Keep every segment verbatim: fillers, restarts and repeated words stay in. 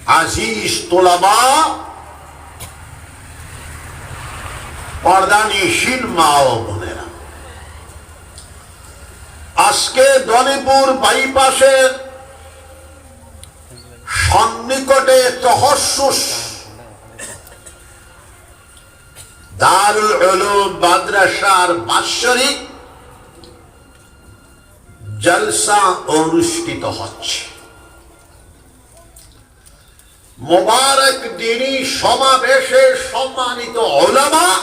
আজিজ তোলাবা, পর্দানিশীন মা ও বোনেরা, আজকে দলিপুর বাইপাসের সন্নিকটে তহস্সুস দারুল উলুম মাদ্রাসার বাৎসরিক জলসা অনুষ্ঠিত হচ্ছে। মোবারক দিনী সমাবেশে সম্মানিত উলামা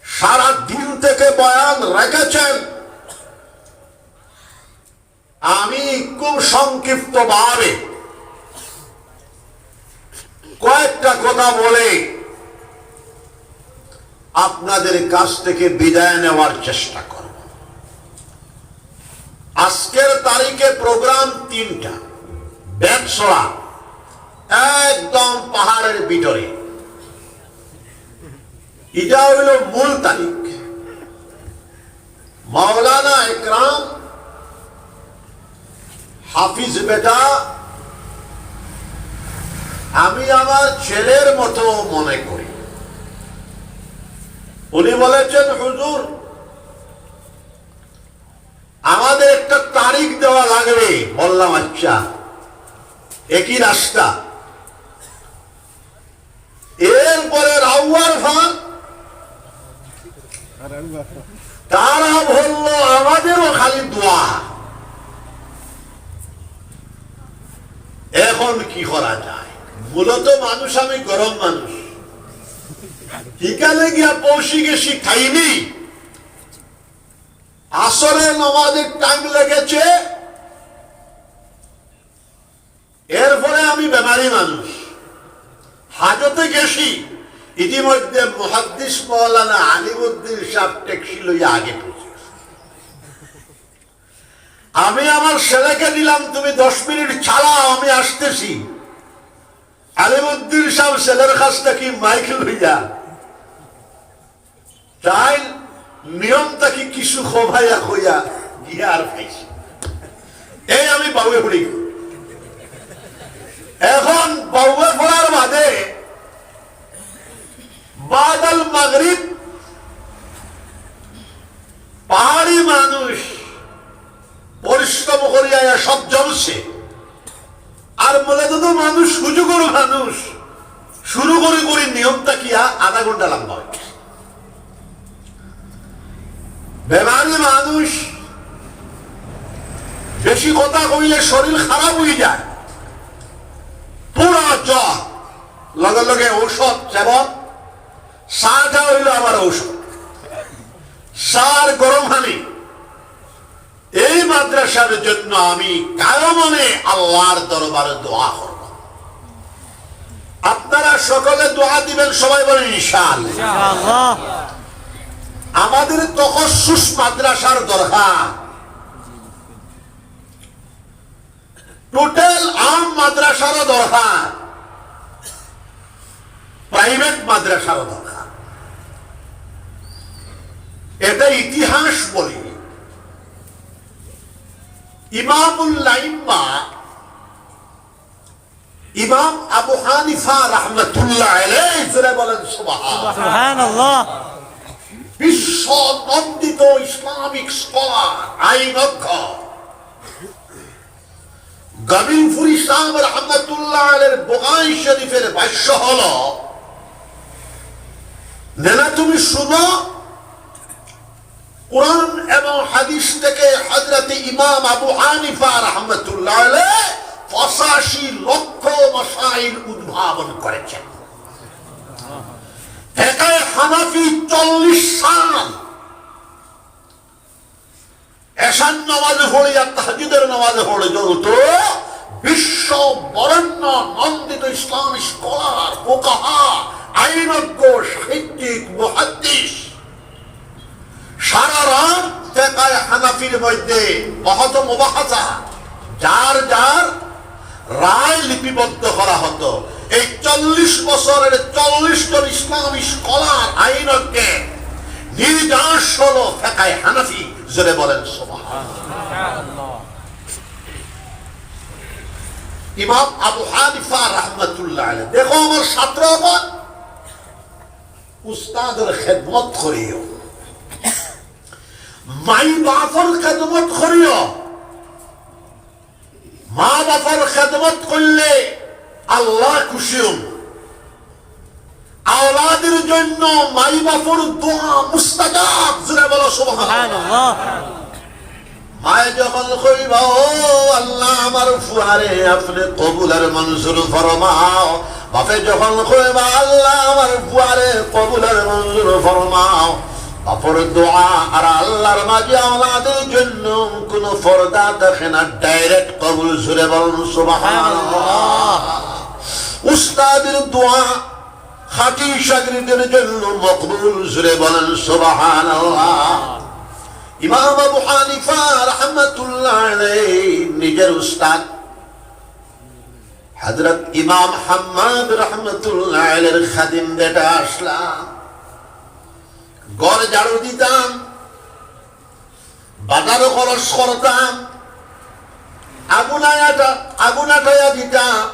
সারা দিন থেকে বয়ান রেখেছেন। আমি খুব সংক্ষিপ্তভাবে কয়েকটা কথা বলে আপনাদের কাছ থেকে বিদায় নেওয়ার চেষ্টা করব। আজকের তারিখে প্রোগ্রাম তিনটা। বেতছড়া, একদম পাহাড়ের ভিতরে। এটা হইল মূল তারিখ। মাওলানা একরাম হাফিজ বেটা, আমি আমার ছেলের মতো মনে করি। উনি বলেছেন, "হুজুর, আমাদের একটা তারিখ দেওয়া লাগবে।" বললাম, "আচ্ছা, একই রাস্তা।" এরপরে রাউয়ার ফান, তারা বলল, "আমাদেরও খালি দোয়া।" এখন কি করা যায়? মূলত মানুষ, আমি গরম মানুষ, হিকালে গিয়া পৌঁছি গেছি টাইমে, আসরের নামাজের টাইম লেগেছে, এরপরে আমি বেমারি মানুষ, হাজতে গেছি, ইতিমধ্যে মুহাদ্দিস মাওলানা আলিমউদ্দিন সাহেব ট্যাক্সি লইয়া আগে পৌঁছে গেছে। আমি আমার ছেলেকে দিলাম, "তুমি দশ মিনিট চালাও, আমি আসতেছি।" আলিমউদ্দিন সাহেব ছেলের কাছ থেকে মাইক লইয়া তাই নিয়ম থাকি কিছু কমাইয়া কইয়া গিয়া আর পাইছি। এই আমি বাউয়ে পড়ি। এখন বাউয়ে পড়ার বাদে বাদাল মাগরিব পাহাড়ি মানুষ পরিশ্রম করিয়া আইয়া সব জমছে। আর মূলত তো মানুষ সুযোগর মানুষ, শুরু করি করি নিয়ম থাকিয়া আধা ঘন্টা লম্বা অইছে। বেমারি মানুষ, বেশি কথা কইলে শরীর খারাপ অইযায়, পুরা জ্বর, লগে লগে ঔষধ সেবন, চাটা অইল আবার ঔষধ, চা আর গরম পানি। এই মাদ্রাসার জন্য আমি কায়মনে আল্লাহর দরবারে দোয়া করব। আপনারা সকলে দোয়া দিবেন, সবাই বলেন ইনশাআল্লাহ। ইনশাআল্লাহ। আমাদের তখসুস মাদ্রাসার দরকার, টোটাল আম মাদ্রাসারও দরকার, প্রাইভেট মাদ্রাসারও দরকার। এটা ইতিহাস বলি। ইমামুল আইম্মা ইমাম আবু হানিফা রাহমাতুল্লাহ আলাইহি, জোরে বলেন সুবহান। সুবহানাল্লাহ। বিশ্ব নন্দিত ইসলামিক স্কলার, আইনজ্ঞ গবিলপুরী সাহেব রাহমাতুল্লাহ আলাইহির বুখারী শরীফের ভাষ্য হলো, নেনা তুমি শুনো, কোরআন এবং হাদিস থেকে হযরত ইমাম আবু হানিফা রাহমাতুল্লাহ আলাইহি পঁচাশি লক্ষ মাসাইল উদ্ভাবন করেছেন। ফেকায়ে হানাফি চল্লিশ সাল এশার নামাজে পড়ে আর তাহাজ্জুদের নামাজে পড়ে যত বিশ্ব বরেণ্য নন্দিত ইসলামী স্কলার, ফুকাহা, আইনজ্ঞ, সাহিত্যিক, মুহাদ্দিস, সারা রাত ফেকায়ে হানাফির মধ্যে বহত মুবাহাসা, যার যার রায় লিপিবদ্ধ করা হতো। এই চল্লিশ বছরের চল্লিশ জন ইসলামী স্কলার, আইনজ্ঞের নির্যাস হলো ফেকায়ে হানাফি। জোরে বলেন সুবহানাল্লাহ। ইমাম আবু হানিফা রহমতুল্লাহ আলাইহি। দেখো আমার ছাত্র অকল, উস্তাদর খেদমত করিও, মাই বাপর খেদমত করিও। মা বাপর খেদমত করলে আল্লাহ খুশি হন। আওলাদের জন্য মাই বাপর দোয়া মুস্তাজাব। জোরে বলো সুবহানাল্লাহ। সুবহানাল্লাহ। মায়ে যখন কইবা, "ও আল্লাহ, আমার ফুয়ারে আপনি কবুল আর মঞ্জুর ফরমাও।" বাপে যখন কইবা, "আল্লাহ, আমার ফুয়ারে কবুল আর মঞ্জুর ফরমাও।" বাপর দোয়া আর আল্লাহর মাঝে আওলাদের জন্য কোনো পর্দা থাকে না, direct কবুল। জোরে বলুন সুবহানাল্লাহ। উস্তাদের দোয়া খাঁটি শাগরিদের জন্য মকবুল। জোরে বলেন সুবহানাল্লাহ। ইমাম আবু হানিফা রহমতুল্লাহ আলাইহি নিজের উস্তাদ হযরত ইমাম হাম্মাদ রহমতুল্লাহ আলাইহির খাদিম বেটা আছলাম। ঘর ঝাড়ু দিতাম, বাজারো খরচ করতাম, আগুন আয়াটা-, আগুন আটাইয়া দিতাম।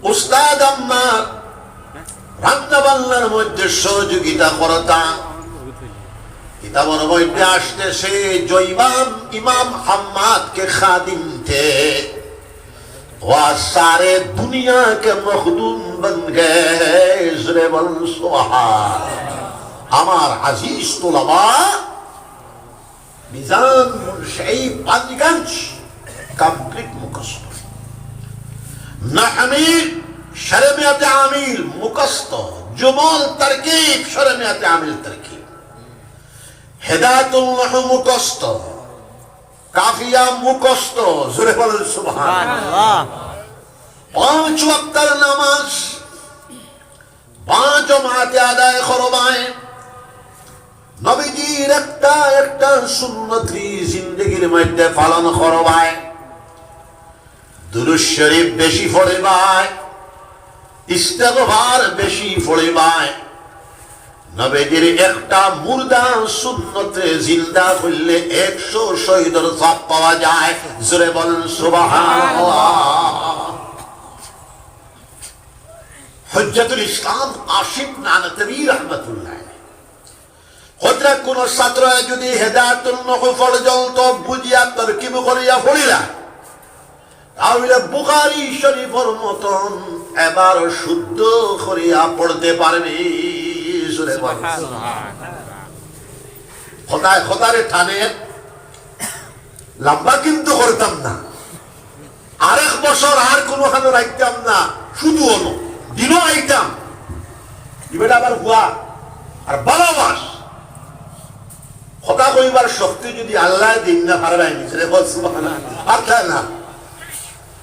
উস্তাদ আম্মার রান্না বান্নার মধ্যে সহযোগিতা করতাম। কিতাবর মধ্যে আসতেছে, "জো ইমাম, ইমাম হাম্মাদ কে খাদিম থে, ও সারে দুনিয়া কে মখদুম বন গয়ে।" জোরে বলুন সুবহান। আমার আজিজ তোলাবা, মিজান মুনশি পাঁচগঞ্জ complete মুখস্থ। নাহমির শরমিয়াতে আমিল মুখস্থ। জুমল তরকিব শরমিয়াতে আমিল তরকিব। হেদায়াতুল নাহু মুখস্থ। কাফিয়া মুখস্থ। জোরে বলেন সুবহান। সুবহানাল্লাহ। পাঁচ ওয়াক্তর নামাজ পাঁচ জমাতে আদায় করবায়। নবীজির একটা একটা সুন্নতি জিন্দেগির মধ্যে পালন করবায়। দুরূদ শরীফ বেশি পড়বায়, ইস্তেগফার বেশি পড়বায়। নবীজির একটা মুর্দা সুন্নতে জিন্দা করলে একশো শহীদর সওয়াব পাওয়া যায়। জোরে বলেন সুবহানাল্লাহ। হুজ্জাতুল ইসলাম আসিফ নানতবী রহমতুল্লাহ আলাইহি। হযরত কোন ছাত্র যদি হেদায়াতুন নাহু পর্যন্ত বুঝিয়া তরকিব করিয়া পড়িলা, তাহলে বুখারী শরীফর মতন এবার শুদ্ধ করিয়া পড়তে পারবি। জোরে বল। সুবহানাল্লাহ। খোদায় খোদারে টানে লম্বা কিন্তু করতাম না। আরেক বছর আর কোনোখানো রাখতাম না, শুধু অনো দিনও আইতাম। ইবেটা আবার হুয়া আর বারো মাস। কথা কইবার শক্তি যদি আল্লাহ দিন না পারবায় নিজরে, বল সুবহানাল্লাহ। আর তাই না,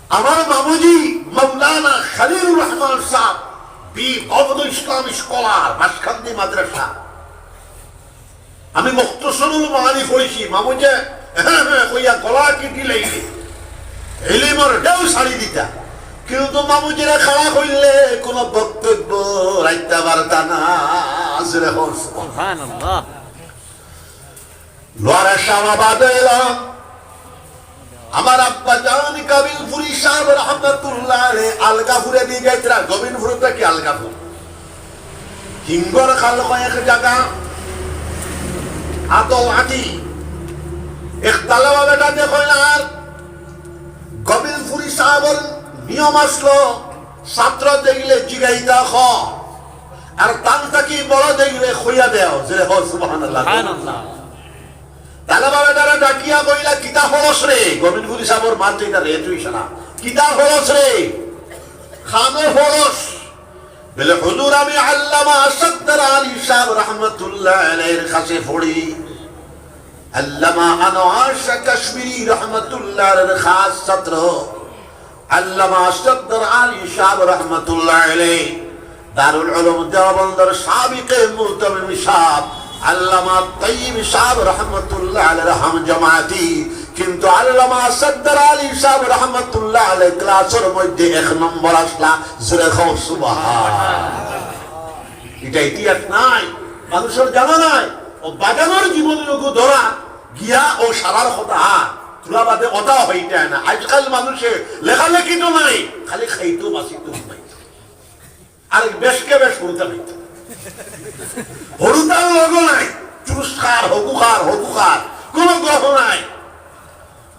আমার মামুজি মাওলানা খলিলুর রহমান সাহেব, বি ভবদ ইসলাম স্কলার, বাসকান্দি মাদ্রাসা, আমি মুখতসরুল মাআনি পড়ছি, মামুজে হ্যাঁ হ্যাঁ কইয়া গলা কিটি লাইলে, ইলিমর ঢেউ ছাড়ি দিতা। কিন্তু মামুজিরে খাড়া কইলে কোনো বক্তব্য রাখতে পারতা না। আসলে হন সুবহানাল্লাহ। লোয়ার শাহ আবাদ হইলাম। আমার আব্বা জান কাবিলপুরি সাহেব রহমতুল্লাহ আলাইহি আলগাপুরে দি যাইতরা, গোবিন্দপুর থাকি আলগাপুর। হিঙ্গর খাল কয় এক জাগা, আতল আটি। এক তালাবা বেটা দেখইন আর গোবিন্দপুরি সাহেবর নিয়ম আসলো, ছাত্র দেখলে জিগাইতা খ, আর তান থাকি বড় দেখলে খইয়া দেও, যে হ সুবহানাল্লাহ। সুবহানাল্লাহ। তালাবা বেটারে ডাকিয়া কইলা, "কিতা হলস রে?" গোবিন্দপুরি সাহেবর মাত এটা রে, তুই সারা। "কিতা হলস রে?" "খানো হলস।" বলে, "হুজুর, আমি আল্লামা সদ্দর আলী সাহেব রহমতুল্লাহ আলাইহির কাছে পড়ি।" আল্লামা আনোয়ার শাহ কাশ্মীরি রহমতুল্লাহ আলাইহির খাস ছাত্র। আল্লামা সদ্দর আলী সাহেব রহমতুল্লাহ আলাইহি, দারুল উলুম দেওবন্দর সাবিকে মুহতামিম সাহেব, আল্লামা তৈয়ব সাহেব রহমতুল্লাহ আলাইহির হাম জামাতি, কিন্তু আল্লামা সদ্দর আলী সাহেব রহমতুল্লাহ আলাইহি ক্লাসর মধ্যে এক নম্বর আসলা। জোরে কও সুবহান। এটা ইতিহাস নাই, মানুষর জানা নাই। ও বাগানর জীবন লোক ধরা গিয়া ও সারার কথা। বাদে কথা হইতে না। আজকাল মানুষে লেখালেখি তো নাই, খালি খাইতো বাসিতো ঘুমাইতো। আর বেশকে বেশ হুরুতা খাইতো। হুরুতার লগও নাই, চুরুস খার, হগু খার, হগু খার, কোনো গ্রহ নাই।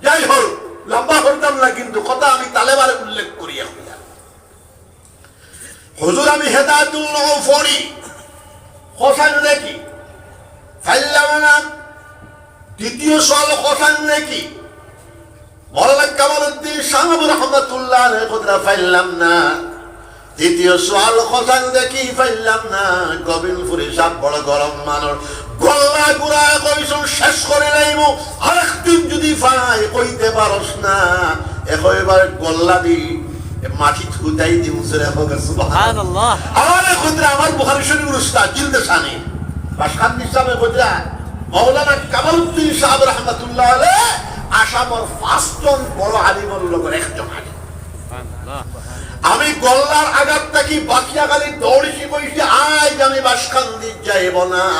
যাই হোক, লম্বা করতাম না, কিন্তু কথা আমি তালেবারে উল্লেখ করি এখন। হুজুর, আমি হেদায়াতুল নূর পড়ি, হোসেন দেখি, পাইলাম না। দ্বিতীয় সওয়াল, হোসেন দেখি, মৌলানা কামালউদ্দিন সাহেব রহমাতুল্লাহ আলাইহি কইরা পাইলাম না। তৃতীয় সওয়াল, হোসেন দেখি, পাইলাম না। গোবিন্দপুরী সাহেব বড় গরম মানুষ, গল্লা গুড়ায় কইছইন শেষ করি লাইমু, আরেকদিন যদি পাই কইতে পারস না, একবার গল্লা দি মাটিত হুতাই দিমু, জোরে কও সুবহানাল্লাহ। সুবহানাল্লাহ। আমারে কইরা আমার বুখারী শরীফের উস্তাদ জিলদে সানি বাসকান্দি সাহেব কইরা মৌলানা কামালউদ্দিন সাহেব রহমাতুল্লাহ আলাইহি আসামর পাঁচজন বড় আলিমর লগর একজন আলিম। সুবহানাল্লাহ। আমি গল্লার আঘাত থাকি বাকিয়া খালি দৌড়িছি, কইছি, "আইজ আমি বাসকান্দি যাইব না।"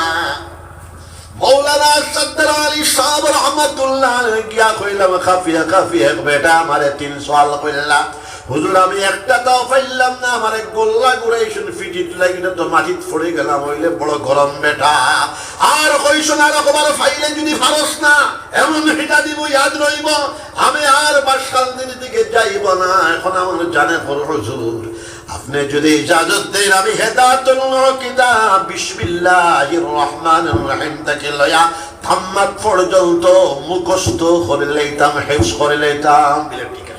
মৌলানা সদ্দর আলী সাহেব রহমাতুল্লাহ আলাইহি গিয়া কইলাম, "কাফিয়া, কাফিয়া, এক বেটা আমারে তিন সওয়াল কইলা। হুজুর, আমি একটা তাও পাইলাম না, আমারে গল্লা গুড়াইছইন, ফিটিত লাগিল তো মাটিত পড়ি গেলাম, অইলে বড় গরম বেটা। আর কইছইন, আর একবার পাইলে যদি পারস না, এমন হিটা দিমু ইয়াদ রইব, আমি আর বাসকান্দির দিকে যাইব না, এখন আমার জানে পড়ো হুজুর।" আপনে যদি ইজাজত দেইন, আমি হেদায়াতুন নূর কিতাব বিসমিল্লাহির রহমানির রহিম থাকি লইয়া তাম্মাত পর্যন্ত মুখস্থ করি লইতাম, হিফজ করি লইতাম। বলে, "ঠিক আছে।"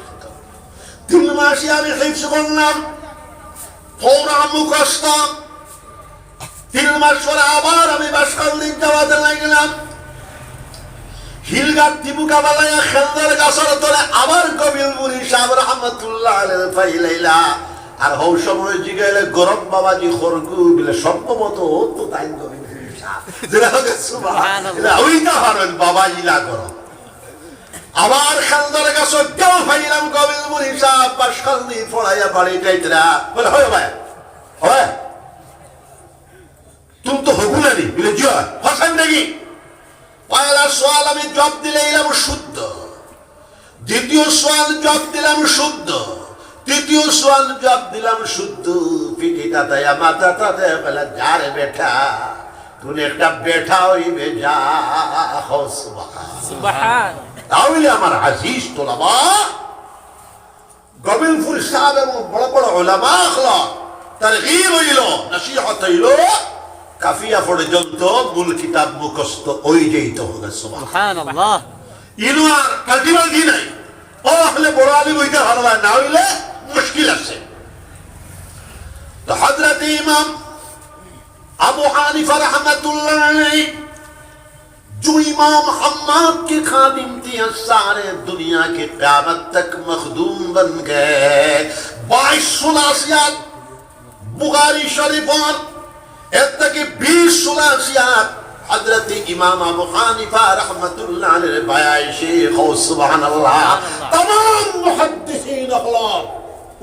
তিন মাসে আমি হিফজ করলাম, পুরা মুখস্থ। তিন মাস পরে আবার আমি বাসকান্দির দাওয়াতে লাগিলাম। হিলগাত তিবুকা বালাইয়া খেলদার গাছর তলে আবার গোবিন্দপুরী সাহেব রহমাতুল্লাহ আলাইহি পাইলাইলা। আর হউ সময় জিগাইলে, "গরম বাবাজি খরগু?" বলে, "সম্ভবত ও তো তাইন গোবিন্দপুরী সাহেব।" যেটা হচ্ছে সুবহানাল্লাহ। সুবহানাল্লাহ। এটা ওইটা হারন বাবাজি না গরম। আবার খেলদার গাছর তেও পাইলাম গোবিন্দপুরী সাহেব, বাসকান্দি পড়াইয়া বাড়িত আইতরা। বলে, "হয় ভাই, হয়।" "তুমি তো হগুলানি?" বলে, "জি অয়।" "হোসেন দেখি।" পয়লা সওয়াল আমি জবাব দিলাইলাম শুদ্ধ, দ্বিতীয় সওয়াল জবাব দিলাম শুদ্ধ, তৃতীয় সওয়াল জবাব দিলাম শুদ্ধ। পিঠিটা তাইয়া মাথাটা তাইয়া বলে, "যা রে বেটা, তুই একটা বেটা অইবে, যা।" হো সুবহান। সুবহান। তাহলে আমার আজিজ তোলাবা, গোবিন্দপুর সাহেব এবং বড় বড় উলামা অকল তারগিব অইল, নসিহত অইল, কাফিয়া পর্যন্ত মূল কিতাব মুখস্থ অই যাইত হবে। সুবহান। সুবহানাল্লাহ। ইনো আর কাল্টি বাল্টি নাই। ও হলে বড় আলিম অইতে পারবা, না অইলে মুশকিল আছে। তো হযরত ইমাম আবু হানিফা রহমাতুল্লাহ আলাইহি, جو امام حماد کے خادم تھے، سارے دنیا کے قیامت تک مخدوم بن گئے۔ বাইশ সুলাসিয়াত বুখারী শরীফর, এর থাকি বিশ সুলাসিয়াত হযরত ইমাম আবু হানিফা রহমাতুল্লাহ আলাইহির বায়াইশে। কও সুবহানাল্লাহ। সুবহানাল্লাহ। তামাম মুহাদ্দিসিন অকলর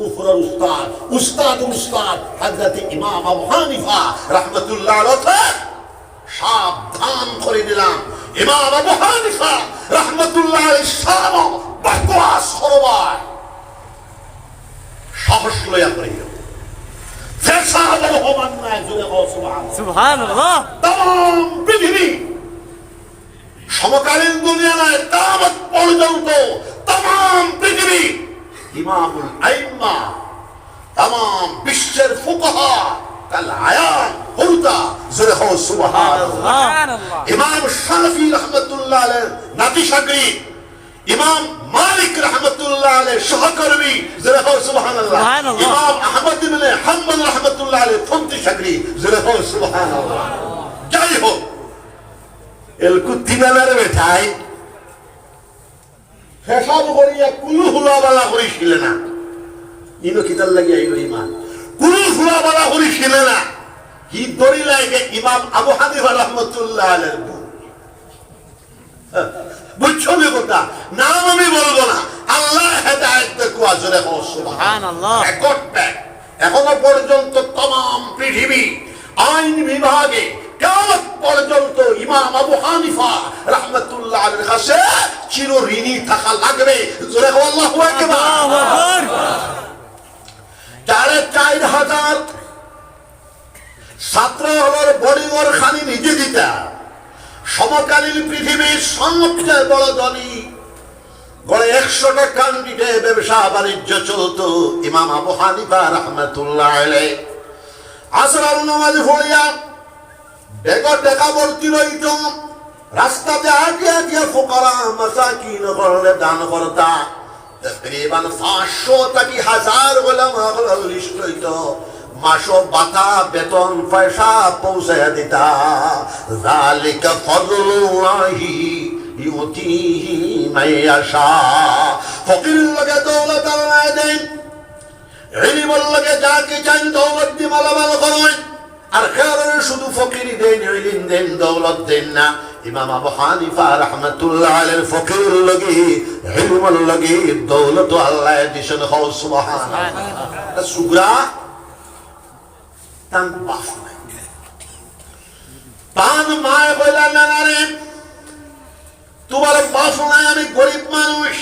উপরর উস্তাদ, উস্তাদুল উস্তাদ হযরত ইমাম আবু হানিফা রহমাতুল্লাহ আলাইহি সাবধান করি দিলাম, ইমাম আবু হানিফা রহমাতুল্লাহ আলাইহি সাহেব বকওয়াস করবার সাহস লইয়া করিও। পেশাব রহমান নাই, জোরে কও সুবহানাল্লাহ। সুবহানাল্লাহ। তামাম পৃথিবী, সমকালীন দুনিয়া নাই, কিয়ামত পর্যন্ত তামাম পৃথিবী ইমামুল আইম্মা, তামাম বিশ্বের ফুকাহা কাল আয়ান হুরুতা, জোরে কও সুবহানাল্লাহ। সুবহানাল্লাহ। ইমাম শাফি রহমাতুল্লাহ আলাইহির নাতি শাগরিদ, ইমাম মালিক রহমাতুল্লাহ আলাইহির সহকর্মী, জোরে কও সুবহানাল্লাহ। সুবহানাল্লাহ। ইমাম আহমদ ইবনে হাম্বল রহমাতুল্লাহ আলাইহির পন্থী শাগরিদ, জোরে কও সুবহানাল্লাহ। যাই হোক, এলকু তিনানার বেটায় পেশাব করিয়া কুলু হুলা বালা করি শিলে না। ইনো কিতার লাগি আইলো ইমান? কুলু হুলা বালা করি শিলে না। হি দড়ি লাগে ইমাম আবু হানিফা রহমাতুল্লাহ আলাইহির বউ। বুঝছো নি কথা? নাম আমি বলবো না। আল্লাহ হেদায়েত দেখো, জোরে কও সুবহানাল্লাহ। সুবহানাল্লাহ। Record back. এখনো পর্যন্ত তামাম পৃথিবী আইন বিভাগে কিয়ামত পর্যন্ত ইমাম আবু হানিফা রহমতুল্লাহ আলাইহির কাছে চির ঋণী থাকা লাগবে। জোরে কও আল্লাহু আকবার। আল্লাহু আকবার। যারে চাইর হাজার ছাত্র অকলর boarding-র খানি নিজে দিতা, সমকালীন পৃথিবীর সবচেয়ে বড় ধনী, গড়ে একশোটা কান্ট্রিতে ব্যবসা বাণিজ্য চলতো ইমাম আবু হানিফা রহমতুল্লাহ আলাইহি। আসরর নামাজ পড়িয়া ব্যাগো টেকা ভর্তি রইতো, রাস্তাত আটিয়া আটিয়া ফুকারা মাসাকিন অকলরে দান করতা। তকরিবান পাঁচশো থাকি হাজার গোলাম অকলর লিস্ট রইতো, মাসো ভাতা বেতন পয়সা পৌঁছাইয়া দিতা। যালিকা ফাদলুল্লাহি ইউতিহি মান ইয়াশা। ফকিরর লগে দৌলত আল্লায় দেইন, ইলিমর লগে যাকে চাইন দৌলত দি মালামাল করইন। আর কেউরে শুধু ফকিরি দেইন, ইলিম দেইন, দৌলত দেইন না। ইমাম আবু হানিফা রহমতুল্লাহ আলাইহির ফকিরর লগে, ইলিমর লগে দৌলত আল্লায় দিছইন। কও সুবহানাল্লাহ। তা সুগরা, তান বাপ নাই। তান মায় কইলা, "না, না রে, তুমার বাপ নাই, আমি গরিব মানুষ,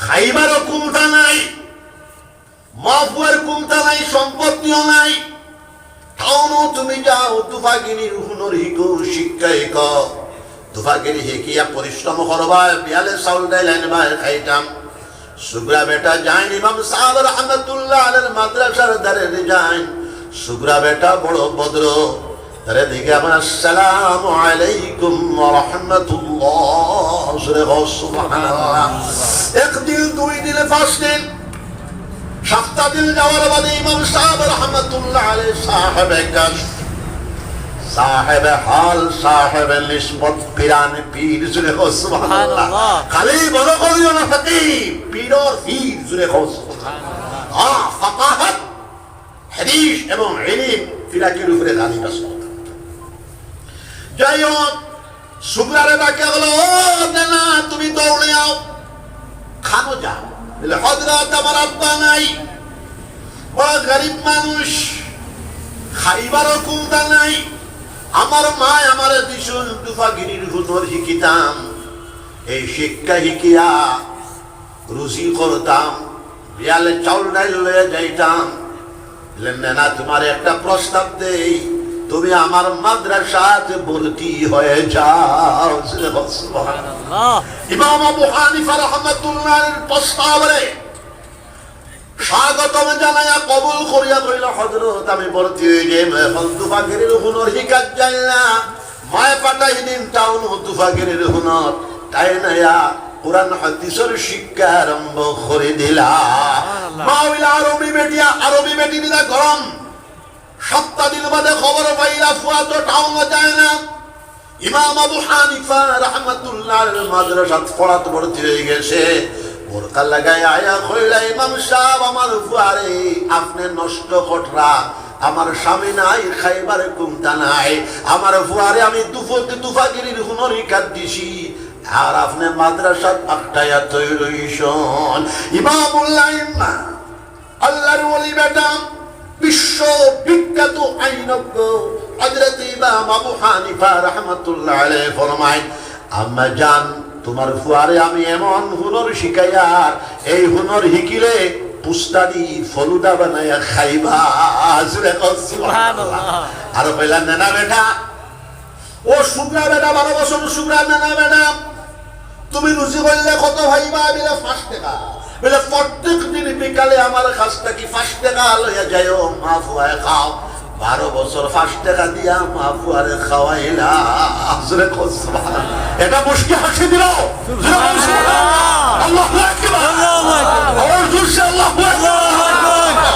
খাইবারও কুন্তা নাই, মা-ফুয়ার কুন্তা নাই, সম্পত্তিও নাই, টাউনো তুমি যাও, তুফাগিরির হুনর হিকো, শিক্ষা হিকো, তুফাগিরি হিকিয়া পরিশ্রম করবায়, বিয়ালে চাউল ডাইল আনবায়, খাইতাম।" সুগরা বেটা যাইন ইমাম সাহেব রহমতুল্লাহ আলাইহির মাদ্রাসার ধারে যাইন। সুগরা বেটা বড় ভদ্র, তারে দেখে আবার "আসসালামু আলাইকুম ওয়া রাহমাতুল্লাহ।" জোরে কও সুবহানাল্লাহ। একদিন, দুই দিন, পাঁচ দিন, সপ্তাহ দিন যাওয়ার বাদে ইমাম সাহেব রহমতুল্লাহ আলাইহি সাহেবে কাশ, সাহেবে হাল, সাহেবে নিসবত, পিরানে পীর। জোরে কও সুবহানাল্লাহ। সুবহানাল্লাহ। খালি মনে করিও না ফকির, পীরর পীর। জোরে কও সুবহানাল্লাহ। হ্যাঁ, ফাকাহাত, হাদিস এবং ইলিম ফিরাকির উপরে গালিব আছে। যাই হোক, সুগরারে ডাকিয়া কইলো, "ও না, না, তুমি দৌড়ে আও, খানো যাও।" বলে, "হযরত, আমার আব্বা নাই, বড় গরিব মানুষ, খাইবারও কুন্তা নাই, আমার মায় আমারে দিছইন তুফাগিরির হুনর হিকিতাম, এই শিক্ষা হিকিয়া রুজি করতাম, বিয়ালে চাউল ডাইল লইয়া যাইতাম। বলে, 'না, না, তুমারে একটা প্রস্তাব দেই, তুমি আমার মাদ্রাসাত ভর্তি হয়ে যাও।'" সুবহানাল্লাহ। ইমাম আবু হানিফা রহমতুল্লাহর প্রস্তাবরে স্বাগতম জানাইয়া কবুল করিয়া কইলা, "হযরত, আমি ভর্তি হয়ে যাই, এখন তুফাগিরির হুনর হিকাত যাই না।" মায় পাঠাই দিন টাউনো তুফাগিরির হুনর, তাইন আইয়া কোরআন হাদিসর শিক্ষা আরম্ভ করি দিলা। সুবহানাল্লাহ। মা অইলা আরবি বেটি, আরবি বেটি দিলা গরম। সপ্তাহ দিন বাদে খবর পাইলা ফুয়া তো টাউনো যায় না। ইমাম আবু হানিফা রহমতুল্লাহ আলাইহির মাদ্রাসাত পড়াত ভর্তি হয়ে গেছে। বোরকা লাগাই আয়া কইলা, "ইমাম সাহেব, আমার ফুয়ারে আপনে নষ্ট কররা, আমার স্বামী নাই, খাইবার কুন্তা নাই, আমার ফুয়ারে আমি দুফ-, তুফাগিরির হুনর হিকাত দিছি, আর আপনে মাদ্রাসাত পাঠাইয়া থই রইছইন।" ইমামুল আইম্মা, আল্লাহর ওলি বেটা, বিশ্ব বিখ্যাত আইনজ্ঞ হযরত ইমাম আবু হানিফা রহমতুল্লাহ আলাইহি ফরমায়, "আম্মা জান, তুমার ফুয়ারে আমি এমন হুনর শিখাইয়ার, এই হুনর হিকিলে পুস্তাদি ফলুদা বানাইয়া খাইবা।" জোরে কও সুবহানাল্লাহ। সুবহানাল্লাহ। আর কইলা, "না, না বেটা, ও সুগরা বেটা, বারো বছর সুগরা, না, না বেটা, তুমি রুজি করলে কত পাইবা?" বলে, "পাঁচ টেকা।" বলে, "প্রত্যেক দিন বিকালে আমার কাছ থাকি পাঁচ টেকা লইয়া যাইও, মা ফুয়ায় খাও।" বারো বছর পাঁচ টেকা দিয়া মা ফুয়ারে খাওয়াইলা। জোরে কও সুবহানাল্লাহ। এটা মুস্কি হাসি দিল। জোরে কও সুবহানাল্লাহ। আল্লাহু আকবার। আল্লাহু আকবার। আরো জোরসে আল্লাহু আকবার। আল্লাহু আকবার।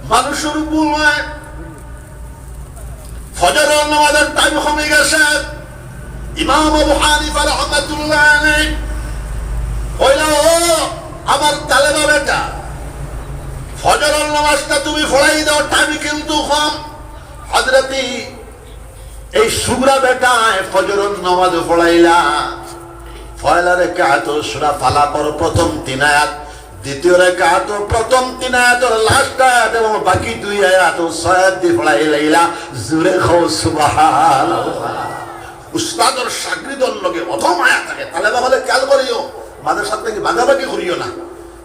মানুষর ভুল হয়, ফজরর নামাজর টাইম কমি গেছে। ইমাম আবু হানিফা রহমাতুল্লাহ আলাইহি কইলা, "ও আমার তালেবা বেটা, ফজরর নামাজটা তুমি পড়াই দাও, টাইম কিন্তু কম।" হযরতি এই সুগরা বেটায় ফজরর নামাজ পড়াইলা। পয়লা রেকাত সূরা ফালাকর প্রথম তিন আয়াত, দ্বিতীয় রাকাত প্রথম তিন আয়াতর লাস্ট আয়াত এবং বাকি দুই আয়াত ছয় আয়াত দি পড়াইলাইলা। জোরে কও সুবহানাল্লাহ। উস্তাদর শাগরিদর লগে অত মায়া থাকে, তালেবা অকলে খেয়াল করিও, মাদ্রাসাত থাকি ভাগাভাগি করিও না।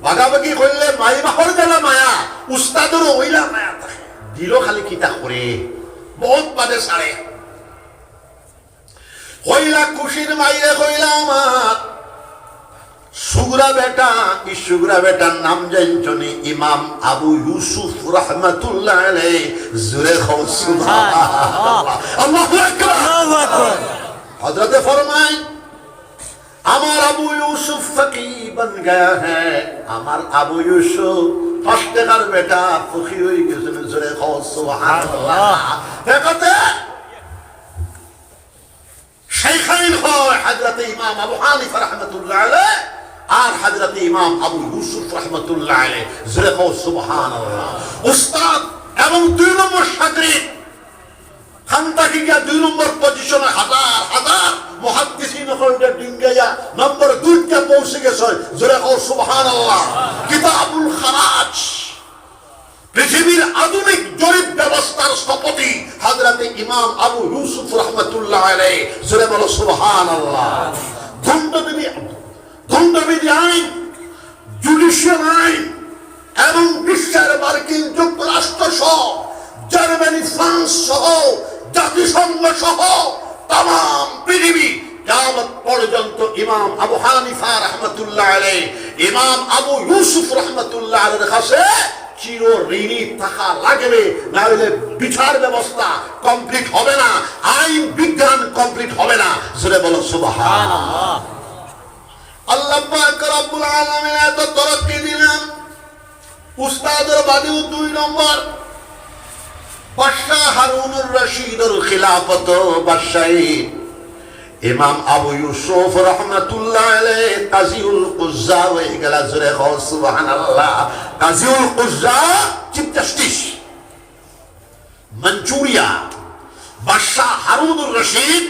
ভাগাভাগি করলে মাই বাপর যেলা মায়া, উস্তাদরও অইলা মায়া থাকে। দিলো খালি কিতা করে, বউত বাদে ছাড়ে। কইলা খুশির মাইরে কইলা আমার সুগরা বেটা, ই সুগরা বেটার নাম জানছনি? ইমাম আবু ইউসুফ রহমাতুল্লাহ আলাইহি। জোরে কও সুবহানাল্লাহ। আল্লাহু আকবার। আল্লাহু আকবার। হযরতে ফরমায়, আমার আবু ইউসুফ ফকি বন গয়া হ্যায়। আমার আবু ইউসুফ পাঁচ টেকার বেটা ফকি অই গেছইন। জোরে কও সুবহানাল্লাহ। দেখো তে, শাইখাইন হয় হযরতে ইমাম আবু হানিফা রহমাতুল্লাহ আলাইহি আর হযরতে ইমাম আবু ইউসুফ রহমাতুল্লাহ আলাইহি। জোরে কও সুবহানাল্লাহ। উস্তাদ এবং দুই নম্বর শাগরিদ, খান্তাকি গিয়া দুই নম্বর পজিশনে হাজার হাজার মুহাদ্দিসিন অকলরে ডিঙ্গাইয়া নম্বর দুইটা পৌঁছে গেছে। জোরে কও সুবহানাল্লাহ। কিতাবুল খারাজ, পৃথিবীর আধুনিক জরিপ ব্যবস্থার স্থপতি হযরতে ইমাম আবু ইউসুফ রহমাতুল্লাহ আলাইহি। জোরে বলো সুবহানাল্লাহ। দণ্ডবিধি, দণ্ডবিধি আইন, জুডিশিয়াল আইন এবং বিশ্বের মার্কিন যুক্তরাষ্ট্র সহ, জার্মানি, ফ্রান্স সহ, জাতিসংঘ সহ তামাম পৃথিবী কিয়ামত পর্যন্ত ইমাম আবু হানিফা রহমাতুল্লাহ আলাইহি, ইমাম আবু ইউসুফ রহমাতুল্লাহ আলাইহির কাছে চির ঋণী থাকা লাগবে, না হইলে বিচার ব্যবস্থা কমপ্লিট হবে না, আইন বিজ্ঞান কমপ্লিট হবে না। জোরে বলো সুবহানাল্লাহ। আল্লাহ পাক রব্বুল আলামিন এত তরক্কি দিলাম, উস্তাদর বাদেও দুই নম্বর বাদশাহ হারুনুর রশিদর খিলাফত, বাদশাহী ইমাম আবু ইউসুফ রহমাতুল্লাহ আলাইহি কাজিউল কুজ্জা অই গেলা। জোরে কও সুবহানাল্লাহ। কাজিউল কুজ্জা, চিফ জাস্টিস। মাঞ্চুরিয়া, বাদশাহ হারুনুর রশিদ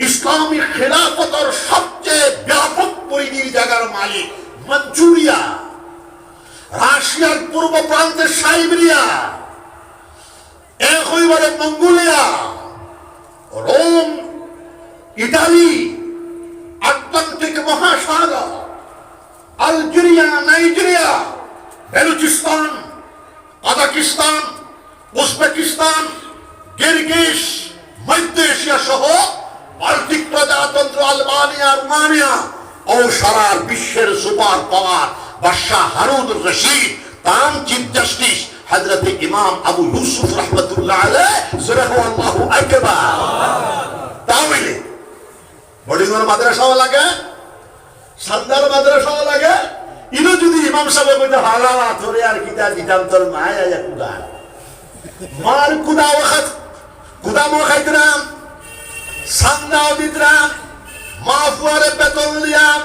ইসলামী খেলাফতর সবচেয়ে ব্যাপক পরিধির জাগার মালিক। মাঞ্চুরিয়া, রাশিয়ার পূর্ব প্রান্তে সাইবেরিয়া, একইবারে মঙ্গোলিয়া, রোম, ইটালি, আটলান্টিক মহাসাগর, Algeria, Nigeria, Balochistan, Kazakhstan, Uzbekistan, গিরগিস, মধ্য এশিয়া সহ বাল্টিক প্রজাতন্ত্র, আলবানিয়া, রোমানিয়া ও সারা বিশ্বের সুপার পাওয়ার বাদশাহ হারুনুর রশিদ, তান চিফ জাস্টিস হযরতে ইমাম আবু ইউসুফ রহমাতুল্লাহ আলাইহি। জোরে কও আল্লাহু আকবার। তাহলে বোর্ডিংর মাদ্রাসাও লাগে, চান্দার মাদ্রাসাও লাগে। ইনো যদি ইমাম সাবে কইতা, "হালা, তোরে আর কিতা দিতাম, তোর মায় আইয়া কুদা।" মার কুদা ওয়াক্ত, কুদামও খাইতরাম, চান্দাও দিতরাম, মা ফুয়ারে বেতন দিয়া,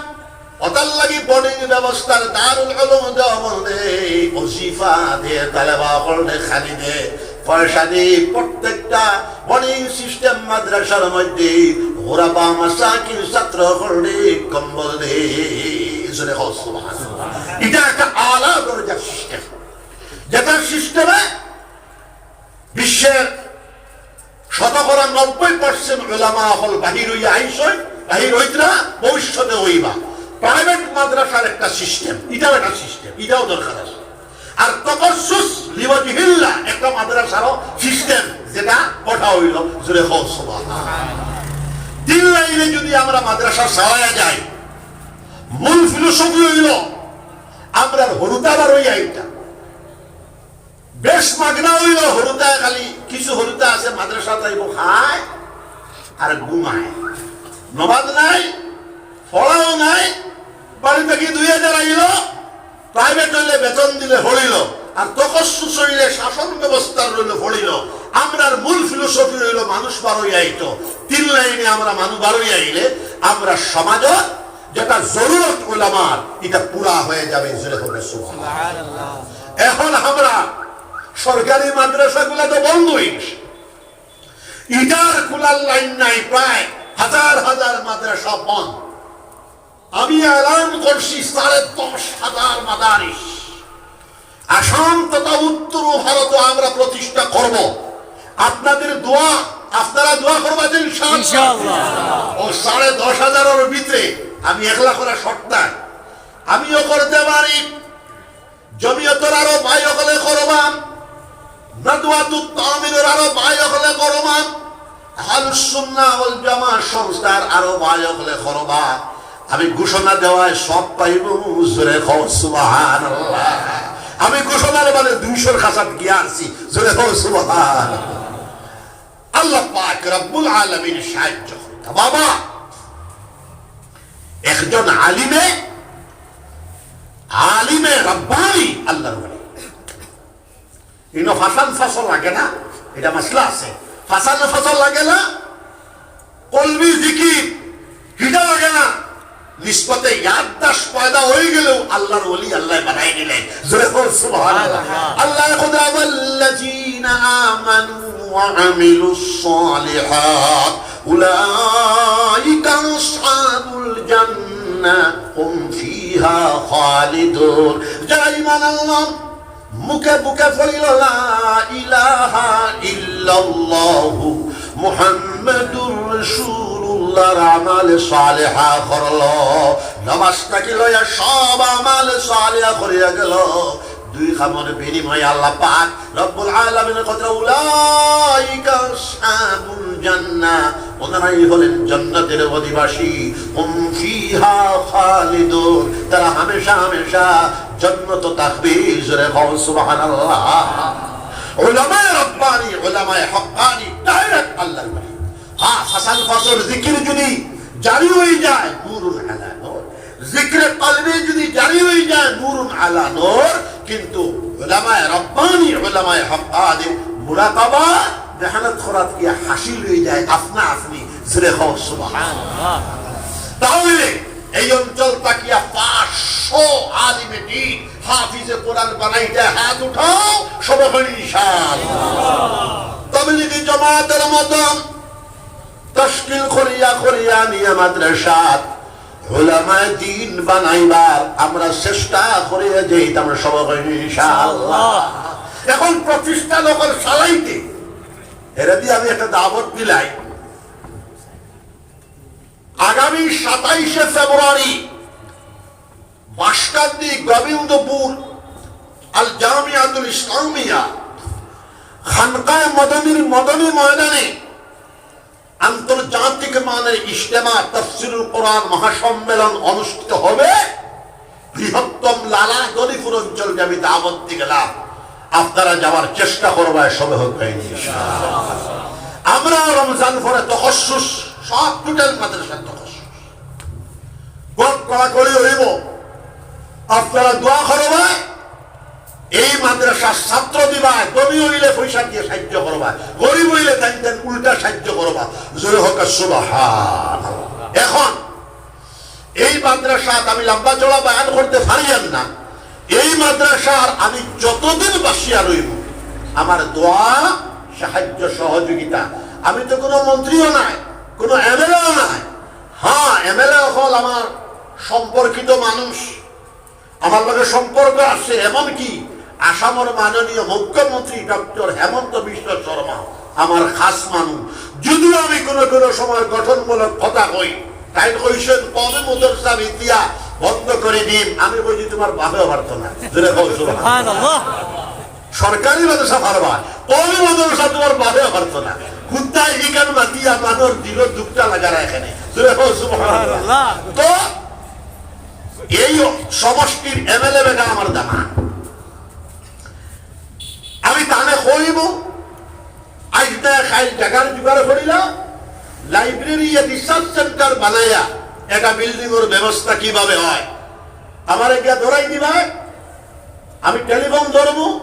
অতার লাগি বোর্ডিং ব্যবস্থার দারুল উলুম দেওয়া বলতে ওজিফা দে, তালেবা অকলরে খালি দে, পয়সা দি প্রত্যেকটা বোর্ডিং সিস্টেম মাদ্রাসার মধ্যে গুরাবা মাসাকিন ছাত্র অকলরে কম্বল দে। জোরে কও সুবহানাল্লাহ। ইটা একটা আলা দরজার সিস্টেম, যেটা সিস্টেমে বিশ্বের শতকরা নব্বই পার্সেন্ট উলামা অকল বাহির অইয়া আইছইন, বাহির অইতরা, ভবিষ্যতে অইবা। প্রাইভেট মাদ্রাসার একটা সিস্টেম, ইটাও একটা সিস্টেম, ইটাও দরকার আছে। আর তখসুস লিওয়াজহিল্লাহ একটা মাদ্রাসারও সিস্টেম, যেটা কথা অইল, জোরে কও সুবহানাল্লাহ। তিন লাইনে যদি আমরা মাদ্রাসা চালাইয়া যাই, মূল ফিলোসফি অইল আমরা হুরুতা বারইয়া আইতা। বেশ মাগনা অইল হুরুতায়, খালি কিছু হুরুতা আছে মাদ্রাসাত আইবো, খায় আর ঘুমায়, নমাজ নাই, পড়াও নাই, বাড়ি থাকি দুই হাজার আইল, প্রাইভেট অইলে বেতন দিলে পড়িল, আর তখসুস অইলে শাসন ব্যবস্থার অইলে পড়িল। আমরার মূল ফিলোসফি অইল মানুষ বারইয়া আইতো, তিন লাইনে আমরা মানুষ বারইয়া আইলে আমরা সমাজত যেটা জরুরত উলামার, ইটা পুরা হয়ে যাবে। জোরে কও সুবহানাল্লাহ। এখন আমরা সরকারি মাদ্রাসাগুলা তো বন্ধ অই গেছে, ইটার খোলার লাইন নাই, প্রায় হাজার হাজার মাদ্রাসা বন্ধ। আমি এলান করছি সাড়ে দশ হাজার মাদারিস আসাম তথা উত্তর ভারতে আমরা প্রতিষ্ঠা করব। আপনাদের দোয়া, আপনারা দোয়া করবা যে ইনশাআল্লাহ। ইনশাআল্লাহ। ও সাড়ে দশ হাজারের ভিতরে আমি একলা করা শর্ত নাই, আমিও করতে পারি, জমিয়তর আরো ভাই অকলে করবা, নাদওয়াতুত তামিলর আরো ভাই অকলে করবা, আহলুস সুন্নাহ ওয়াল জামাত সংস্থার আরো ভাই অকলে করবা। আমি ঘোষণা দেওয়ায় সব পাইব, জোরে কও সুবহানাল্লাহ। আমি ঘোষণার মানে দুইশোর খাসাত গিয়া আছি, জোরে কও সুবহানাল্লাহ। আল্লাহ পাক রব্বুল আলামিন সাহায্য করুক। বাবা, একজন আলিমে, আলিমে রব্বানি আল্লাহর ওলি। ইনো ফাসান ফাসল লাগে না, এটা মাসলা আছে। ফাসান ফাসল লাগে না, কলবি জিকির, হিটা লাগে না। নিসবতে ইয়াদদাশত পয়দা হয়ে গেলেও আল্লাহর ওলি আল্লাহ বানাই দিলেন। জোরে বল সুবহানাল্লাহ। আল্লাহ খুদা বললাযীনা আমানু ওয়া আমিলুস সালিহাত উলাইকা আসহাবুল জান্নাহ হুম ফিহা খালিদুন। যারা ঈমান আনলো, মুখে মুখে পড়িল লা ইলাহা ইল্লাল্লাহু মুহাম্মাদুর রাসূলুল্লাহর আমাল সালেহা করল। নামাজ থাকি লইয়া সব আমাল সালেহা করিয়া গেল। দুই কামর বিনিময়ে আল্লাহ পাক রব্বুল আলামিনের কথা, উলাইকা আসহাবুল জান্নাহ, ওনারাই হলেন জান্নাতের অধিবাসী। হুম ফিহা খালিদুন, তারা হামেশা হামেশা জান্নাতো থাকবে। জোরে কও সুবহানাল্লাহ। উলামায়ে রব্বানি, উলামায়ে হক্কানি, direct আল্লাহর ওলি। হ্যাঁ, ফাসান ফাসল জিকির যদি জারি হয়ে যায়, নূরুন আলা নূর। জিকিরে কলবি যদি জারি হয়ে যায়, নূরুন আলা নূর। কিন্তু উলামায়ে রব্বানি, উলামায়ে হক্কানি, মুরাকাবা, মেহনত করাত গিয়া হাসিল হয়ে যায় আপনা আপনি। জোরে কও সুবহানাল্লাহ। তাহলে এই অঞ্চল থাকিয়া পাঁচশো আলিমে দ্বীন, হাফিজে কোরআন বানাইতে হাত উঠাও, সবে কই ইনশাআল্লাহ। তবলিগি জমাতের মতন তশকিল করিয়া করিয়া নিয়া মাদ্রাসাত উলামায়ে দ্বীন বানাইবার আমরা চেষ্টা করিয়া যাইতাম, সবে কই ইনশাআল্লাহ। এখন প্রতিষ্ঠান অকল চালাইতে, এরা দিয়ে আমি একটা দাওয়াত দিলাই। আগামী সাতাইশে ফেব্রুয়ারি বাঁশকান্দি গোবিন্দপুর আল জামিয়াতুল ইসলামিয়া খানকায়ে মদনীর মদনী ময়দানে আন্তর্জাতিক মানের ইজতেমা, তাফসিরুল কোরআন মহাসম্মেলন অনুষ্ঠিত হবে। বৃহত্তম লালা গণিপুর অঞ্চলকে আমি দাওয়াত দিয়ে গেলাম, আপনারা যাওয়ার চেষ্টা করবায়, সবে কই ইনশাআল্লাহ। আমরা রমজান পরে তখসুস, সব টোটাল মাদ্রাসার তখসুস, বড় কড়াকড়ি হইব। আপনারা দোয়া করবায়, এই মাদ্রাসার ছাত্র দিবায়, ধনী হইলে পয়সা দিয়ে সাহায্য করবায়, গরিব হইলে তাইন তাইন উল্টা সাহায্য করবা। জোরে হোক সুবহানাল্লাহ। এখন এই মাদ্রাসাত আমি লম্বা চড়া বয়ান করতে পারিয়ার না। এই মাদ্রাসার আমি যতদিন বাঁচিয়া রইব, আমার দোয়া, সাহায্য, সহযোগিতা। আমি তো কোনো মন্ত্রীও নাই, কোনো এমএলএও নাই। হ্যাঁ, এমএলএ অকল আমার সম্পর্কিত মানুষ, আমার লগে সম্পর্ক আছে। এমনকি আসামর মাননীয় মুখ্যমন্ত্রী ডক্টর হিমন্ত বিশ্ব শর্মা আমার খাস মানুষ। যদিও আমি কোনো কোনো সময় গঠনমূলক কথা কই, তাইন কইছেন, "কওমি মাদ্রাসা ইতিয়া বন্ধ করে দিন।" আমি কইছি, "তোমার বাপেও পারতো না।" জোরে কও, সুবহানাল্লাহ। সুবহানাল্লাহ। সরকারি মাদ্রাসা পারবা, কওমি মাদ্রাসা তোমার বাপেও পারতো না। কুত্তায় ইখান মাতিয়া মানুর দিলো দুঃখটা লাগারা এখানে। জোরে কও, সুবহানাল্লাহ। সুবহানাল্লাহ। তো এই সমষ্টির এমএলএ বেটা আমার দামান। আমি তানে কইব, আইজ না কাইল জাগার জোগাড় করিলা, লাইব্রেরি, রিসার্চ সেন্টার বানাইয়া একটা বিল্ডিংর ব্যবস্থা কিভাবে হয়, আমারে গিয়া ধরাই দিবা। আমি টেলিফোন ধরবো,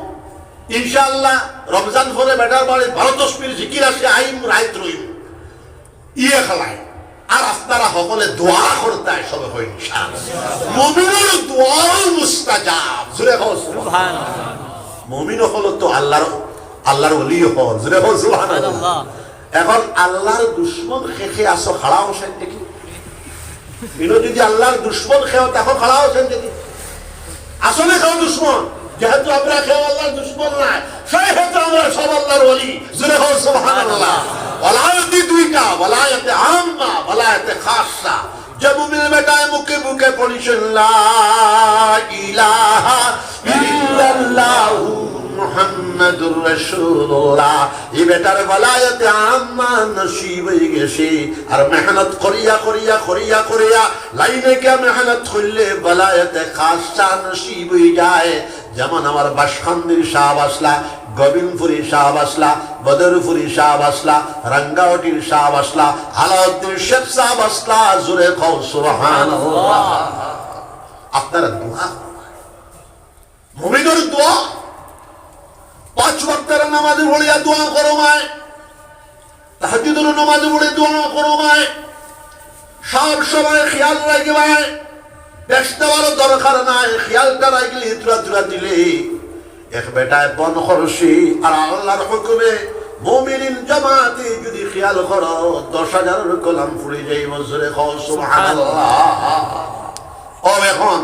ইনশাআল্লাহ। রমজান পরে বেটার বাড়ি বারো তসবির জিকির আছে, আইম রাইত রইম। ইয়ে খালাই। আর আপনারা সকলে দোয়া করতায়, সবে কই ইনশাআল্লাহ। মুমিনর দোয়াও মুস্তাজাব। জোরে কও সুবহানাল্লাহ। সুবহানাল্লাহ। মুমিন অকল তো আল্লাহর, আল্লাহর ওলি অকল। জোরে কও সুবহানাল্লাহ। সুবহানাল্লাহ। এখন আল্লাহর দুশমন কে কে আছো, খাড়া অও সাইড দেখি। ইনো যদি আল্লাহর দুশমন কেউ থাকো, খাড়া আছইন যদি। আসলে কেউ দুশমন, যেহেতু আমরা কেউ আল্লাহর দুশমন নায়, সেই হেতু আমরা সব আল্লাহর ওলি। জোরে কও সুবহানাল্লাহ। ওলায়েতে দুইটা, ওলায়েতে আম্মা, ওলায়েতে খাসসা। যে মুমিন বেটায় মুখে মুখে পড়িছে লা ইলাহা ইল্লাল্লাহু মুহাম্মাদুর রাসূলুল্লাহ, ই বেটার ওলায়েতে আম্মা নসিব অইগেছে। আর মেহনত করিয়া, করিয়া, করিয়া, করিয়া, লাইনে গিয়া মেহনত করলে ওলায়েতে খাসসা নসিব অইযায়। যেমন আমার বাসকান্দির সাব আছলা, গোবিন্দপুরী সাব আছলা, বদরপুরী সাব আছলা, রাঙ্গাউটির সাব আছলা, আলাউদ্দিন শেখ সাব আছলা, জোরে কও সুবহানাল্লাহ। আপনারা দোয়া করবা। মুমিনর দোয়া, পাঁচ ওয়াক্তের নামাজ পড়িয়া দোয়া করো মায়, তাহাজ্জুদর নামাজ পড়ে দোয়া করো মায়, সব সময় খেয়াল রাখবায়, বেশ দেওয়ার দরকার নাই, খেয়ালটা রাখলে ইতরা তুরা দিলে এক বেটায় বন করছি, আর আল্লাহর হুকুমে মুমিনিন জামাতে যদি খেয়াল করো, দশ হাজার কলম পড়ি যাইবো। জোরে কও সুবহানাল্লাহ। ও এখন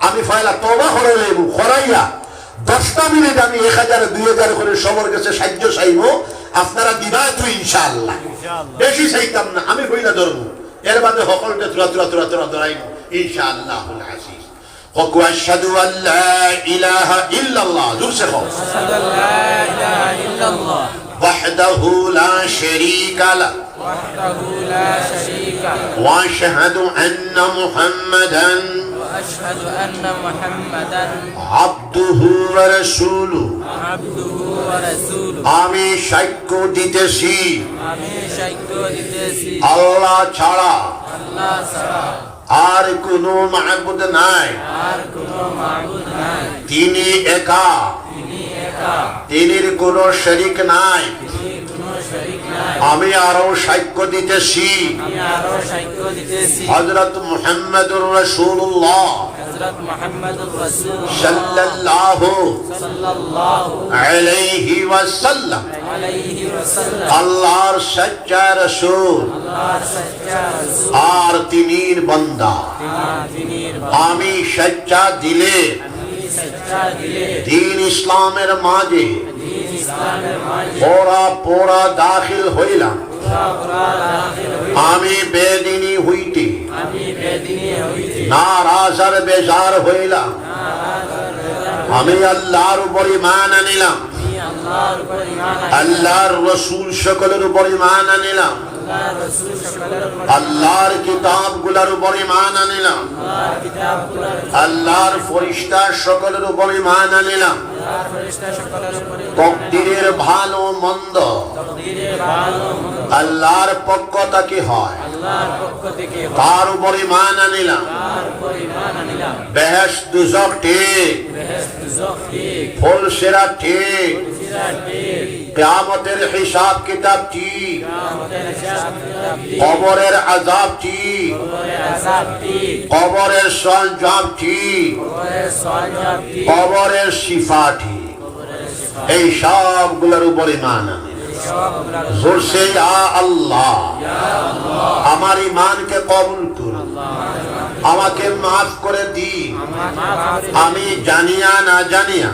আমি পয়লা তওবা করাইলাইমু, করাইয়া দশটা মিনিট আমি এক হাজার, দুই হাজার করি সবর গেছে সাহায্য চাইমু, আপনারা দিবা তো ইনশাআল্লাহ। ইনশাআল্লাহ। বেশি চাইতাম না, আমি পয়লা ধরমু, এর বাদে হকলটা থুড়া থুড়া থুড়া থুড়া ধরাইমু ইনশাআল্লাহুল আজিজ। কও, আশহাদু আল্লা ইলাহা ইল্লাল্লাহ, জোরসে কও। أشهد أن لا إله إلا الله وحده لا شريك له وحده لا شريك له وأشهد أن محمدا وأشهد أن محمدا عبده ورسوله. عبده ورسوله. আমি সাক্ষ্য দিতেছি আমি সাক্ষ্য দিতেছি আল্লাহ ছাড়া আল্লাহ ছাড়া আর কোনো মাবুদ নাই। আর কোনো মাবুদ নাই। তিনি একা। তিনি একা। তিনির কোনো শরিক নাই। তিনির কোনো শরিক নাই। আমি আরো সাক্ষ্য দিতেছি আমি আরো সাক্ষ্য দিতেছি হযরত মুহাম্মাদুর রাসূলুল্লাহ হযরত মুহাম্মাদুর রাসূলুল্লাহ সাল্লাল্লাহু সাল্লাল্লাহু আলাইহি ওয়াসাল্লাম আলাইহি ওয়াসাল্লাম আল্লাহর সচ্চা রাসূল আল্লাহর সচ্চা রাসূল আর তিনির বান্দা। আর তিনির বান্দা। আমি সচ্চা দিলে আমি সচ্চা দিলে দ্বীন ইসলামের মাঝে দ্বীন ইসলামের মাঝে পরা পরা দাখিল হইলাম। পরা পরা দাখিল হইলাম। আমি বেদিনী হইতে আমি বেদিনী হইতে নারাজ আর বেজার হইলাম। আমি আল্লাহর উপর ঈমান আনিলাম। আল্লাহর রসুল সকলের উপর ঈমান আনিলাম। আল্লাহর কিতাবগুলোর উপর ঈমান আনিলাম। আল্লাহর ফিরিস্তা সকলের উপর ঈমান আনিলাম। তকদিরের ভালো মন্দ আল্লাহর পক্ষ থাকি হয়। তার উপর ঈমান আনিলাম। বেহেশত দুজখ ঠিক, পুলসিরাত ঠিক, কিয়ামতের হিসাব কিতাব ঠিক, কবরের আযাব ঠিক, কবরের সওয়াল জওয়াব ঠিক, কবরের শিফা ঠিক। এই সবগুলোর উপর ঈমান আনি। জোরসে, ইয়া আল্লাহ, আমার ঈমানকে কবুল করুন, আমাকে মাফ করে দিন। আমি জানিয়া না জানিয়া,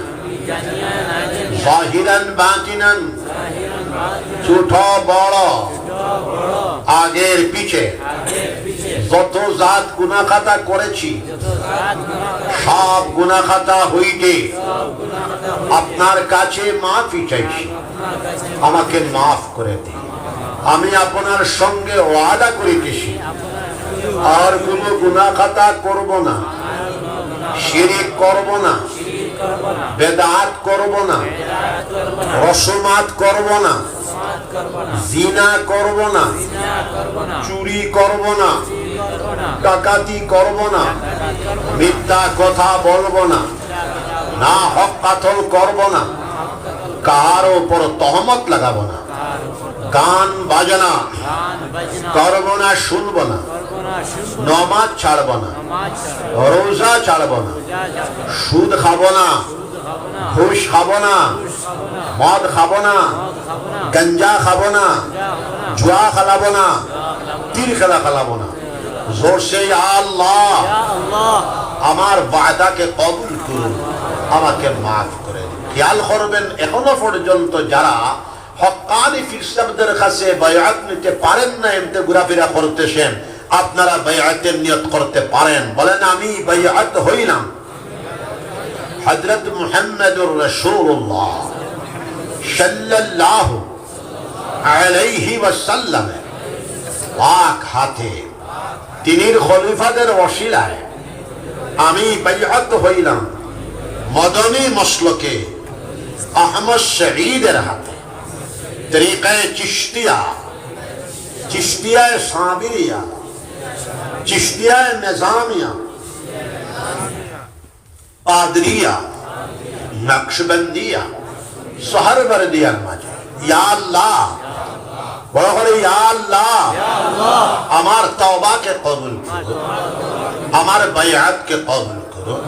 জাহিরান বাতিনান, ছোট বড়, আগের পিছে, যত জাত গুনাহ খাতা করেছি, সব গুনাহ খাতা হইতে আপনার কাছে মাফি চাইছি, আমাকে মাফ করে দিন। আমি আপনার সঙ্গে ওয়াদা করিতেছি, আর কোনো গুনাহ খাতা করব না, শিরিক করব না, বেদাত করব না, রসমাত করব না, জিনা করব না, চুরি করব না, ডাকাতি করব না, মিথ্যা কথা বলব না, না হক কাতল করব না, কারো উপর তহমত লাগাবো না, গান বাজনা করব না, শুনব না, নমাজ ছাড়ব না, রোজা ছাড়ব না, সুদ খাব না, ঘুষ খাব না, মদ খাব না, গাঞ্জা খাব না, জুয়া খেলাব না, তীর খেলা খেলাব না। জোরসে, ইয়া আল্লাহ, ইয়া আল্লাহ। আমার ওয়াদাকে কবুল করুন, আমাকে মাফ করে দিন। খেয়াল করবেন, এখনো পর্যন্ত যারা হক্কানি পীর সাহেবদের কাছে বায়াত নিতে পারেন না, এমতে ঘোরাফেরা করতেছেন, আপনারা বায়াতের নিয়ত করতে পারেন। বলেন, "আমি বায়াত হইলাম হযরত মুহাম্মদুর রাসূলুল্লাহ সাল্লাল্লাহু আলাইহি ওয়াসাল্লামের পাক হাতে, তিনির খলিফাদের ওসিলায় আমি বাইআত হইলাম মদনী মসলকে আহমদ শহীদের হাতে, তরিকায়ে চিশতিয়া, চিশতিয়ায়ে সাবিরিয়া, চিশতিয়ায়ে নিজামিয়া, কাদরিয়া, নকশবন্দিয়া, সোহরবর্দিয়ার মাঝে।" ইয়া আল্লাহ, বড় করে, "ইয়া আল্লাহ, আমার তওবাকে কবুল করো, আমার বায়াতকে কবুল করো,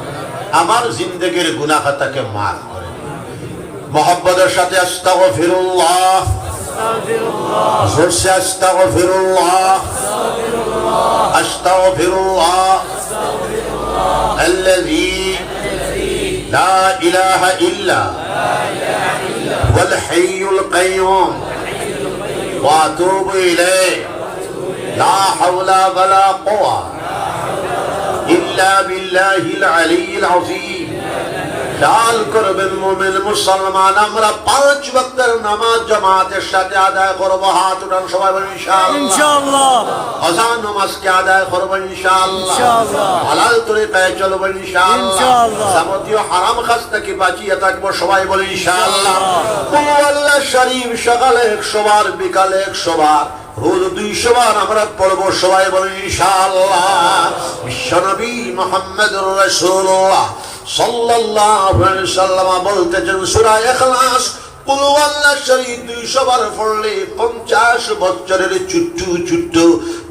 আমার জিন্দেগির গুনাহ খাতাকে মাফ করে দিও।" মহব্বতের সাথে আস্তাগফিরুল্লাহ, জোরসে আস্তাগফিরুল্লাহ, আস্তাগফিরুল্লাহ। الذي لا إله إلا هو الحي القيوم وأتوب إليه. لا حول ولا قوة إلا بالله العلي العظيم. খেয়াল করবেন মুমিন মুসলমান, আমরা পাঁচ ওয়াক্তের নামাজ জামাতের সাথে আদায় করব। হাত উঠান, সবাই বলেন, ইনশাআল্লাহ। ইনশাআল্লাহ। কাজা নামাজকে আদায় করব, ইনশাআল্লাহ। ইনশাআল্লাহ। হালাল তরিকায় চলব, ইনশাআল্লাহ। ইনশাআল্লাহ। যাবতীয় হারাম কাজ থেকে বাঁচিয়া থাকবো, সবাই বলি, ইনশাআল্লাহ। ইনশাআল্লাহ। কুল হু আল্লাহ শরীফ সকালে একশো বার, বিকালে একশো বার, রোজ দুইশো বার আমরা পড়বো, সবাই বলি, ইনশাআল্লাহ। বিশ্বনবী মুহাম্মদুর রাসূলুল্লাহ সাল্লাল্লাহু আলাইহি ওয়াসাল্লাম বলতেছেন, সূরা ইখলাস, কুল হু আল্লাহ শরীফ দুইশো বার পড়লে পঞ্চাশ বছরের ছোট্ট ছোট্ট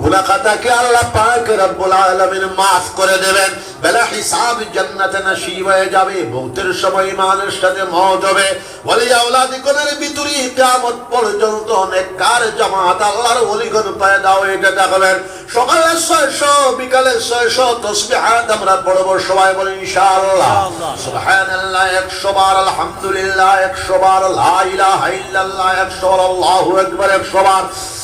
গুনাহ খাতাকে আল্লাহ পাক রব্বুল আলামিন মাফ করে দেবেন। বেলা হিসাব জান্নাতে নসিব হয়ে যাবে। মউতের সময় ইমানের সাথে মউত হবে। ওলি আওলাদিগণের ভিতরে কিয়ামত পর্যন্ত নেককার জামাত আল্লাহর ওলিগণ পয়দা হইতে থাকবেন। সকালে ছয়শো, বিকালে ছয়শো তসবিহাত আমরা পড়বো, সবাই বলি, ইনশাআল্লাহ। ইনশাআল্লাহ। সুবহানাল্লাহ একশো বার, আলহামদুলিল্লাহ একশো বার, লা ইলাহা ইল্লাল্লাহ একশো বার, আল্লাহু আকবার একশো বার,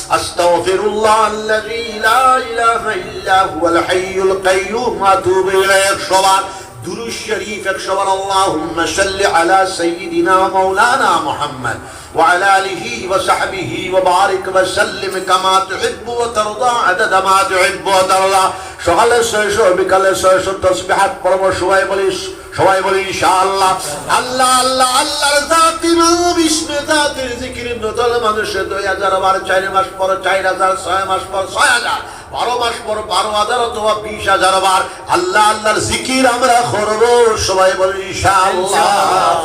আস্তাগফিরুল্লাহ আল্লাযী লা ইলাহা ইল্লা হুয়াল হাইয়ুল কাইয়্যুম ওয়া আতুবু ইলাইহি একশো বার, দুরূদ শরীফ একশো বার, আল্লাহুম্মা সাল্লি আলা সাইয়্যিদিনা মাওলানা মুহাম্মদ ওয়া আলা আলিহি ওয়া সাহবিহি ওয়া বারিক ওয়া সাল্লিম কামা তুহিব্বু ওয়া তারদা আদাদা মা তুহিব্বু ওয়া তারদা। সকালে ছয়শো, বিকালে ছয়শো তসবিহাত পড়বো, সবাই বলি, সবাই বলি, ইনশাআল্লাহ। আল্লাহ, আল্লাহ, আল্লাহর জাত, ইমাম বিষ্ণু জাতির জিকির নজর মানুষে দুই হাজার বার, চার মাস পর চার হাজার, ছয় মাস পর ছয় হাজার, বারো মাস পর বারো হাজার অথবা বিশ হাজার বার আল্লাহ আল্লাহর জিকির আমরা করব। সবাই বলি, ইনশাআল্লাহ। ইনশাআল্লাহ।